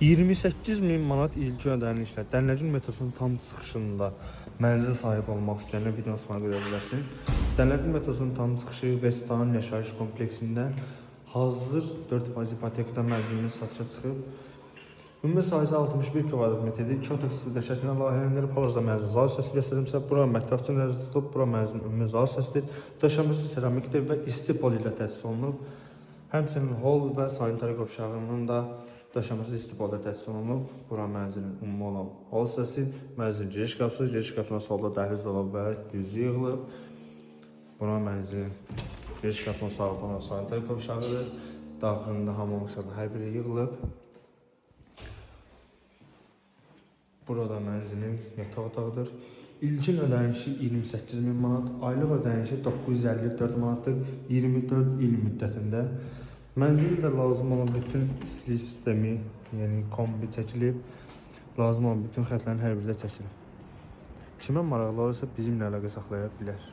28 min manat ilkin ödənişlə Dənləcin metrosunun tam çıxışında mənzil sahibi olmaq istəyənlər videonun sonuna qədər izləsin. Dənləcin metrosunun tam çıxışı Vestan yaşayış kompleksində hazır 4% ipotekada mənzilimiz satışa çıxıb. Ümumi sahəsi 61 kvadrat metrdir. 2 otaq döşəkinə layihələndirilib. Hal-hazırda mənzil zal hissəsi göstərimsə, bura mətbəx üçün nəzərdə tutulub, bura mənzilin ümumi zal hissəsidir. Döşəməsi seramikdir və isti pol ilə təchiz olunub. Həmçinin hol və sanitar qovşağının da döşəməsi isti polda təchiz olunub. Bura mənzilin ümumi olan hol hissəsi, mənzilin giriş qapısı, giriş qapısının solda dəhliz dolabı və güzgü yığılıb. Bura mənzilin giriş qapısının sağında olan sanitar qovşağıdır. Daxilində hamam qovşağının hər biri yığılıb. Burada mənzilin yataq otağıdır. İlkin ödənişi 28 min manat, aylıq ödənişi 954 manatdır 24 il müddətində. Mənzildə lazım olan bütün istilik sistemi, yəni kombi çəkilib, lazım olan bütün xətlərin hər biri də çəkilib. Kimə maraqlı olursa bizimlə əlaqə saxlaya bilər.